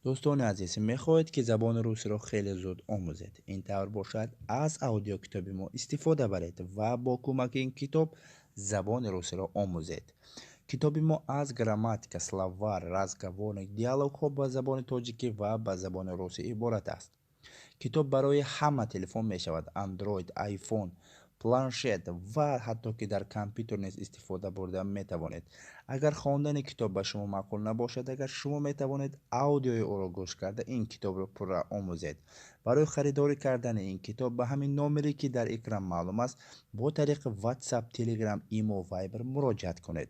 Дӯстони азиз, мехоҳед, ки забони русиро хеле зуд омӯзед? Ин тавр бошад, аз аудиокитоби мо истифода баред ва бо кӯмаки ин китоб забони русиро омӯзед. Китоби мо аз грамматика, словарь, разговорник, диалогҳо ба забони тоҷикӣ ва ба забони русӣ иборат аст. Китоб барои ҳама телефон мешавад: Android, iPhone, планшет ва ҳатто ки дар компютер низ истифода бурда метавонед. Агар хондани китоб ба шумо маъқул набошад, агар шумо метавонед аудиои ӯро гӯш карда, ин китобро пурра омӯзед. Барои харидорӣ кардани ин китоб ба ҳамин номере, ки дар экран маълум аст, бо тариқи WhatsApp, Telegram, Imo, Viber муроҷиат кунед.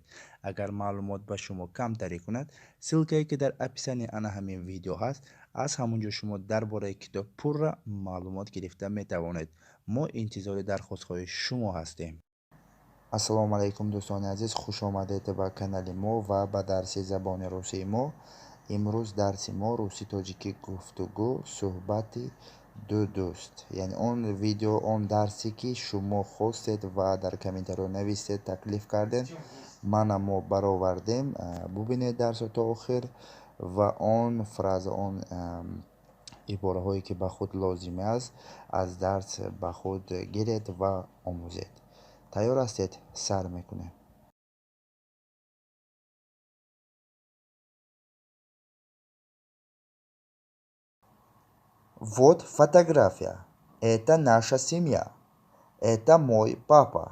Агар маълумот ба шумо камтарӣ кунад, ссылкае, ки дар описании ана ҳамин видео ҳаст, аз ҳамон ҷо шумо дар бораи китоб пурра маълумот гирифта метавонед. Мо интизори дархостҳои шумо ҳастем. Ассалому алайкум, дӯстони азиз, хуш омадед ба канали мо ва ба дарси забони русии мо. Имрӯз дарси мо русӣ тоҷикӣ гуфтугӯ, суҳбати ду дӯст, яъне он видео, он дарсе, ки шумо хостед ва дар комментариҳо навистед, таклиф кардед, мана мо баровардем. Бубинед дарсро то охир ва он фраза, он ибораҳое, ки ба худ лозим аст, аз дарс ба худ гиред ва омӯзед. Тайёр ҳастед? Сар мекунем. Вот фотография. Это наша семья. Это мой папа,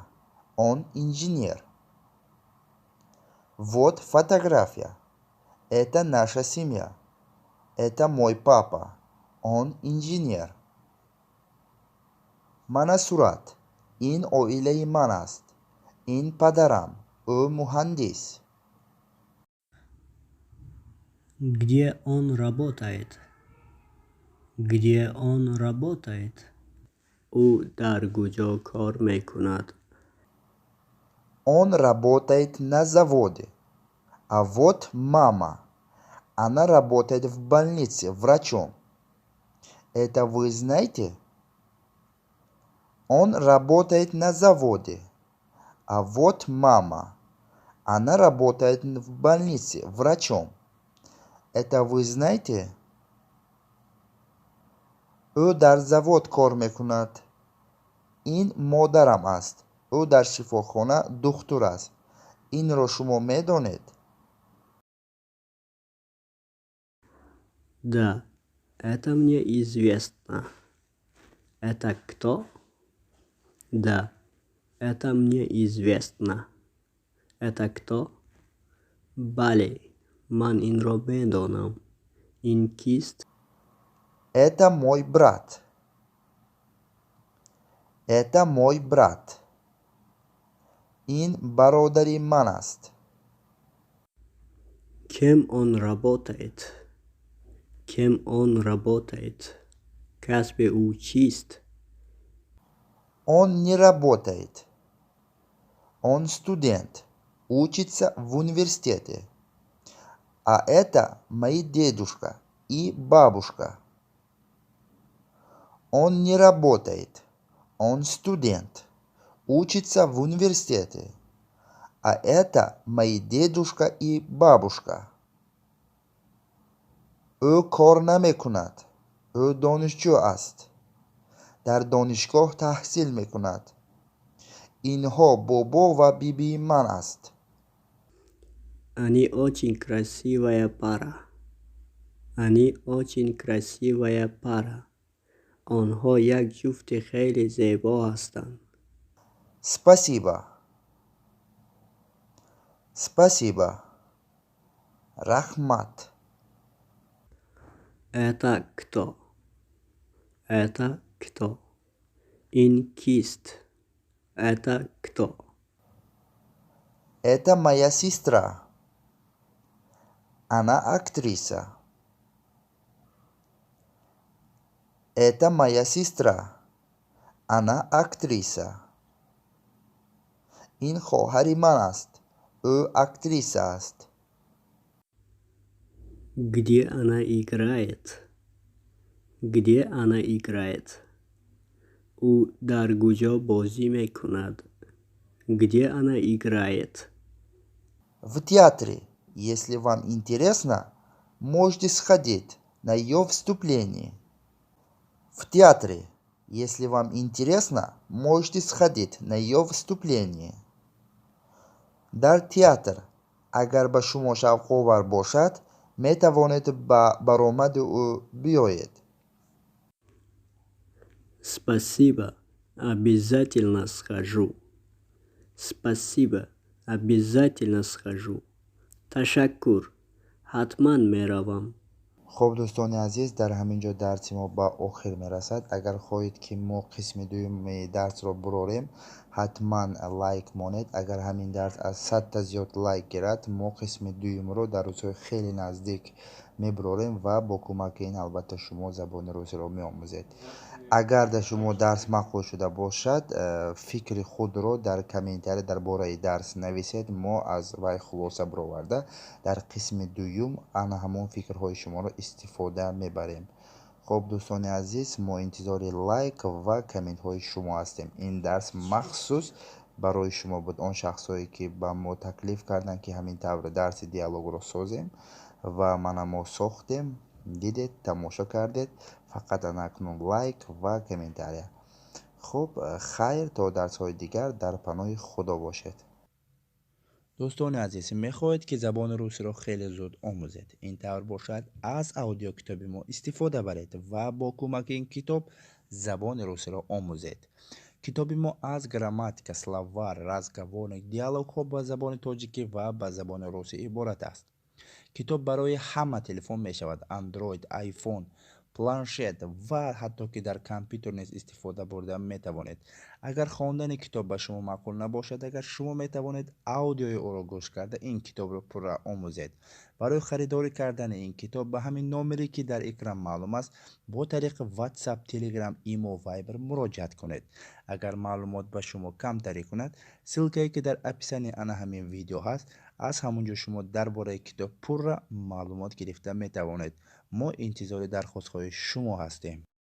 он инженер. Вот фотография. Это наша семья. Это мой папа, он инженер. Мана сурат. Ин оилаи ман аст. Ин падарам, ӯ муҳандис. Где он работает? Где он работает? Ӯ дар куҷо кор мекунад? Он работает на заводе. А вот мама, она работает в больнице врачом. Это вы знаете? Он работает на заводе. А вот мама, она работает в больнице врачом. Это вы знаете? Ӯ дар завод кор мекунад. Ин модарам аст, ӯ дар шифохона духтур аст. Инро шумо медонед? Да, это мне известно. Это кто? Да, это мне известно. Это кто? Бале, ман инро медонам. Ин кист? Это мой брат. Это мой брат. Ин бародари ман аст. Кем он работает? Кем он работает? Касби ӯ чист? Он не работает, он студент, учится в университете. А это мои дедушка и бабушка. Он не работает, он студент, учится в университете. А это мои дедушка и бабушка. Ӯ кор намекунад, ӯ донишҷӯ аст, дар донишгоҳ таҳсил мекунад. Инҳо бобо ва бибии ман аст. Они очень красивая пара. Они очень красивая пара. Онҳо як ҷуфти хеле зебо ҳастанд. Спасибо. Спасибо. Раҳмат. Это кто? Это кто? Ин кист? Это кто? Это моя сестра, она актриса. Это моя сестра, она актриса. Ин хоҳари ман аст, ӯ актриса аст. Где она играет? Где она играет? Ӯ дар куҷо бозӣ мекунад? Где она играет? В театре. Если вам интересно, можете сходить. На её выступлении в театре. Если вам интересно, можете сходить на её выступление. Дар театр. Агар ба шумо шавқовар бошад, метавонед ба баромади ӯ биёед. Спасибо, обязательно схожу. Спасибо, обязательно схожу. Ташаккур, ҳатман меравам. Хуб, дӯстони азиз, дар ҳамин ҷо дарси мо ба охир мерасад. Агар хоҳед, ки мо қисми дуюми дарсро бурорем, ҳатман лайк монед. Агар ҳамин дарс аз 100-та зиёд лайк гирад, мо қисми дуюмро дар рӯзҳои хеле наздик мебурорем ва бо кӯмаки ин, албатта, шумо забони русиро меомӯзед. Агар дар шумо дарс маъқул шуда бошад, фикри худро дар комментария дар бораи дарс нависед. Мо аз вай хулоса бароварда, дар қисми дуюм ана ҳамон фикрҳои шуморо истифода мебарем. Хуб, дӯстони азиз, мо интизори лайк ва комментҳои шумо ҳастем. Ин дарс махсус барои шумо буд, он шахсҳое, ки ба мо таклиф карданд, ки ҳамин тавр дарси диалогро созем, ва мана мо сохтем, дидед, тамошо кардед. Фақат ана акнун лайк ва комментария. Хуб, хайр, то дарсҳои дигар дар паноҳи Худо бошед. Дӯстони азиз, мехоҳед, ки забони русиро хеле зуд омӯзед? Ин тавр бошад, аз аудиокитоби мо истифода баред ва бо кӯмаки ин китоб забони русиро омӯзед. Китоби мо аз грамматика, словарь, разговорник, диалогҳо ба забони тоҷикӣ ва ба забони русӣ иборат аст. Китоб барои ҳама телефон мешавад: Android, iPhone, планшет ва ҳатто ки дар компютер низ истифода бурда метавонед. Агар хондани китоб ба шумо маъқул набошад, агар шумо метавонед аудиои ӯро гӯш карда, ин китобро пурра омӯзед. Барои харидорӣ кардани ин китоб ба ҳамин номере, ки дар экран маълум аст, бо тариқи WhatsApp, Telegram, Imo, Viber муроҷиат кунед. Агар маълумот ба шумо камтарӣ кунад, ссылкае, ки дар описании ана ҳамин видео ҳаст, аз ҳамон ҷо шумо дар бораи китоб пурра маълумот гирифта метавонед. Мо интизори дархостҳои шумо ҳастем.